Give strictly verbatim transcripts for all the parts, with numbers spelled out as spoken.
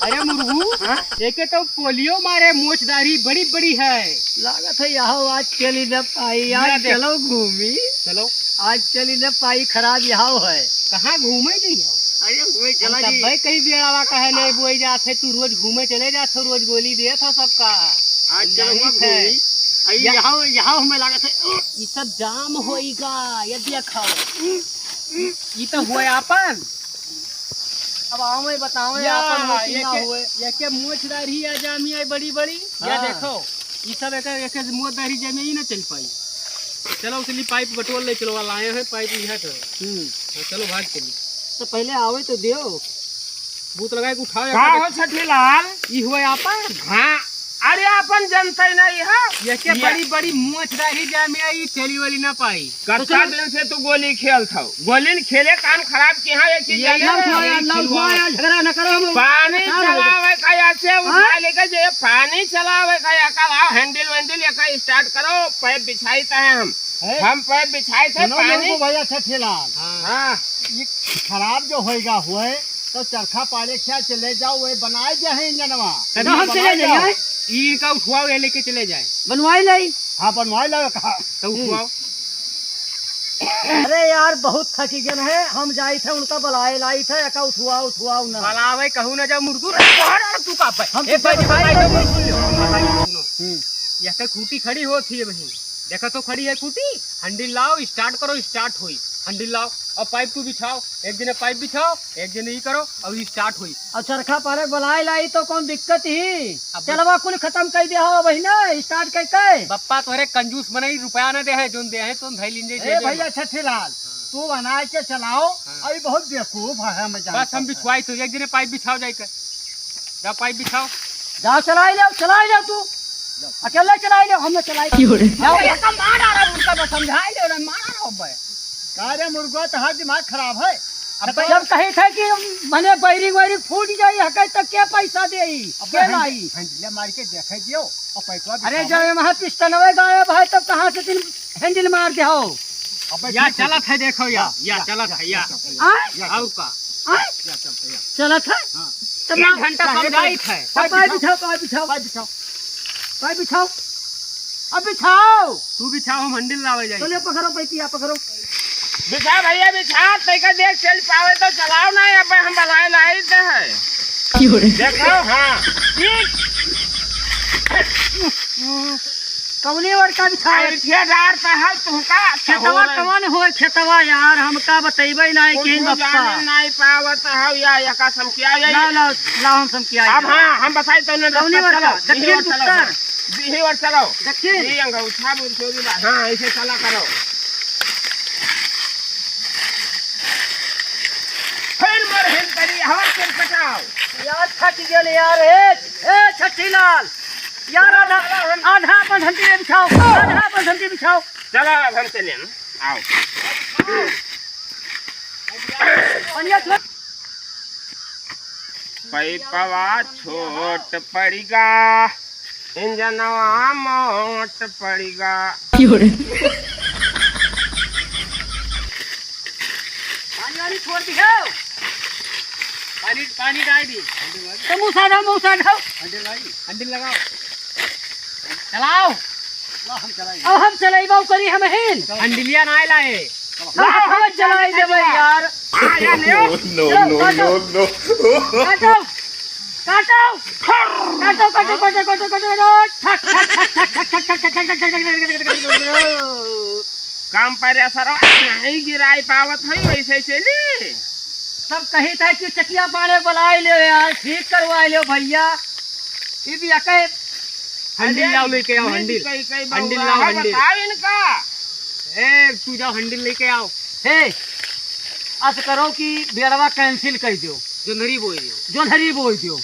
अरे मुर्गू, हाँ? एके तो पोलियो मारे, मोछदारी बड़ी बड़ी है। लागत है यहाँ आज चली न पाई, या आज देख। चलो घूमी। चलो। आज चली न पाई, खराब यहाँ है। कहाँ घूमे नहीं हो? अरे घूमे हम चला तब जी। भाई कहीं बेड़ावा कहे नहीं बोई जात है, तू रोज घूमे चले जात हो, रोज गोली देत हो सबका। आज चलो जानी वहाँ है। घूमी। अरे या- यहाँ, यहाँ हमें लागत है। ई सब जाम होइगा, ये देखो। ई तो हुआ आपन। अब आओ मैं बताओ, या, आपन होती ना एके, हुए। एके मोछदारी आ जामी आई बड़ी बड़ी। या हाँ। देखो, ई सब एके, एके मोछदारी जामी ही ना चल पाई। चलो उसली पाइप बटोर ले, चलो वाला आए हैं, पाइप लिहा करो। हम्म। हाँ, चलो भाग चली। तो पहले आवे तो दियो। बूत लगाए के उठाओ का एका हो छठीलाल? ई हुए आपन? हाँ, अरे आपन जनता ही नहीं है। एके ये बड़ी बड़ी मोछदारी जामे आई, चली वाली ना पाई। कत्ता तो चलो। दिन से तू गोली खेलत हो? गोली न खेले काम खराब किहा, एक चीज ये जाने अल्लाह ना। उठवाए, अल्लाह उठवाए, झगड़ा न करो हम लोग। पानी बता रहे हो। चलावे का ऐसे उठा हाँ? लेके जे पानी चलावे का या का लाओ हैंडल वैंडल या का स्टार्ट करो, पैप बिछाई थे हम। है? हम पैप बिछाई थे सुनो पानी। लोगों भैया छठीलाल। हाँ। हाँ। ये खराब जो होएगा हुए, तो चरखा पारे क्या चले जाओ, वही बनाए जाए इंजनवा। तभी तो हम बनाए चले जाओ। जाए। इनका उठवाओ, ये लेके चले जाए। बनवाए लाई। हाँ, बनवाए लाई कहा। तो उठवाओ। अरे यार, बहुत थकी गन है, हम जाई थे, उनका बुलाए लाई थे, एका उठवाओ, उठवाओ ना। बुलावे कहू ना जाओ, मुर्गू रे, तोहर और तू का पे? हम ए, तो भाई, बताई भाई, दो, भाई। मुर्गू ले। हम्म। यह के खूंटी खड़ी होत ही अबहीं। देखा तो खड़ी है खूंटी, हैंडल लाओ, स्टार्ट करो, स्टार्ट होई। हैंडल लाओ और पाइप तू बिछाओ, एक जने पाइप बिछाओ, एक जने ई करो और ई स्टार्ट होई। और चरखा पारे बुलाए लाई तो कौन दिक्कत ही? अब चलवा कुल खत्म कर दिया हो वही ना, स्टार्ट कर के। बप्पा तोहरे कंजूस बनाई, रुपया ना दे है, जोन दे है तो धई लीन जाई, ए दे दे। भैया छठीलाल, हाँ। तू बनाए के चलाओ, हाँ। अभी बहुत बेवकूफ है, मैं जानता बस हम हूँ। बिछवाई तो एक जने पाइप बिछाओ जाए के। जाओ पाइप बिछाओ। जाओ चलाई ले, चलाई ले तू। अकेले चलाई ले, हम ना चलाई। क्यों रे? जाओ, एका मार आ रहा, उनका बस समझाई ले, उन्हें मार आ रहा हो बे। का रे मुर्गो, तोहार दिमाग खराब है? अब जब कही थे कि मने बैरिंग वैरिंग फूट जाई, हके तो के पैसा देई? अब के लाई? हैंडल मार के देखे दियो, और पैसा अरे दिखाओ। जब वहाँ पिस्टनवे गायब है, तब कहाँ से तुम हैंडल मार दे हो? अब या चलत है, देखो या, या, या चलत है, या। या, या, या। आय? या, और का? आय? या चलत है, या। चलत है? हाँ। तब एक ना घंटा समझाई थे। पाइप बिछाओ, पाइप बिछाओ। पाइप बिछाओ। पाइप बिछाओ। अब बिछाओ। तू बिछाओ, हम हैंडल लावे जाई। चलो पकड़ो, पाइपिया पकड़ो। बिछा भैया, बिछा, तैका देख चल पावे तो चलाओ ना, अब हम बनाए लाई दे है। क्यों रे? देखो, हाँ। ठीक। कौने ओर का बिछाए? अरे, ठेकेदार साहब, तुमका खेतवा कौन होए खेतवा यार, हमका बतइबे ना, कुछ केहन बप्पा। जाने नहीं पावत हौ या, या का समकिया या? ला, ला, ला, हम समकिया अब। हाँ, हम बताई तो ना, कौने ओर का? दक्षिण, उत्तर? हाँ। दिही ओर चलो। दक्षिण? ये अंगूठा बोल छोड़ी बा। हाँ, ऐसे चला करो। फिर मर हिल करी, हवा फिर पटाओ। यार, थक गेल यार, ए, ए, छठीलाल। यार, आधा, आधा अपन धमकी बिछाओ, आधा अपन धमकी बिछाओ। चलो, अब हम चले ना। आओ। पनिया छोड़। पैपवा छोट पड़िगा, इंजनवा मोट पड़िगा। क्यों रे? पानी वानी छोड़ दियो। पानी, पानी डाल दी। तो मुँह साधा, मुँह साधा। हैंडल लगाओ। चलाओ। अब हम चलाइबा करी हम हिन। हैंडलिया ना लाए। हाँ, हम चलाई देबे यार। हाँ, या ले। No, no, no, no, no। काटो। काटो। काटो, काटो, काटो। काम पर असर नहीं गिराई पावत है, वैसे चली। तब कही था कि चकिया पाने बुलाई ले यार, ठीक करवाई ले भैया। ई भी अके हैंडल लाओ, लेके आओ, हैंडल। कई, कई हैंडल लाओ, हैंडल। बताओ इनका। ए, तू जाओ, हैंडल लेके आओ। हे, अस करो कि बेड़वा कैंसिल कर दियो। जोंधरी बोई दियो। जोंधरी बोई दियो।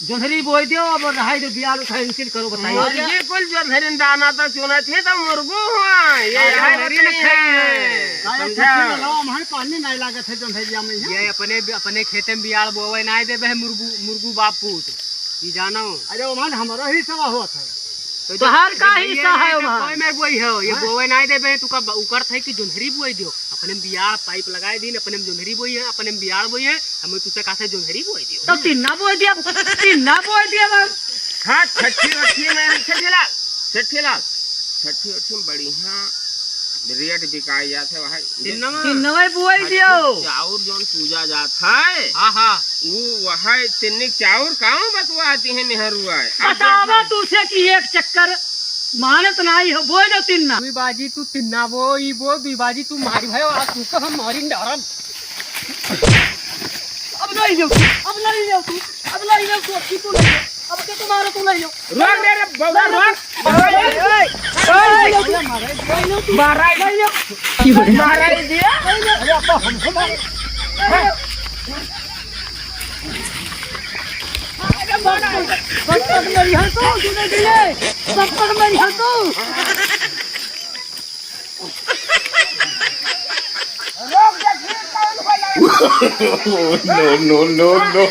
जोंधरी बोई दियो, अब रहाई दो, बियाल कैंसिल करो, बताइए। मुर्गी कुल जोंधरी दाना तो चुनत ही तो मुर्गू हुआ। ये अरे, यहाँ जोंधरी में बताइए। खाई है। समझा? हमारे पानी नहीं लागत है जोंधरिया में। ये अपने, अपने खेते में बियाल बोवे नहीं देबे है मुर्गू, मुर्गू बाप पूत। ई जानो। अरे ओमन हमरो हिस्सा होत है। तो तोहार का हिस्सा है ओमन? कोई में बोई हो, ये हाँ? बोवे नाई देबे, तू का ब-, उकर थे कि जोंधरी बोई दियो। अब अपने में बियाड़ पाइप लगाए दीन, अपने में जोन्हरी बोई है, अपने में बियाड़ बोई है, हमें तुझसे कहा से जोन्हरी बोई दियो। तो तिन्ना बोई दिया, तिन्ना बोई दिया बस। हाँ, छठी वठी में हम छठी लाल, छठी लाल, छठी वठी में बढ़िया रेट बिकाई जात है भाई। तिन्ना में? तिन्ना में बोई छठी दियो। चाउर जौन पूजा जात है, हाँ, हाँ। वो वह तिन्नी चाउर काऊ बतवाती है मेहरुआ है। अब बतावा देखो। तुझसे कि एक चक्कर मानत नाही हो, बोल दो तिन्ना। दुई बाजी तू तिन्ना बो, ई बो, दुई बाजी तू मारी भयो, आज तुमको हम मारी डरम। अब नहीं जाओ तू, अब नहीं जाओ तू, अब नहीं जाओ तू, अब की तू नहीं जाओ, अब के तुम्हारा तू नहीं जाओ। रोक दे रे, बौला, रोक। मारा ही दिया। अरे, अब हमको मारे। बप्पक मेरी हर तू, तूने दिए। बप्पक मेरी हर तू। No, no, no, no।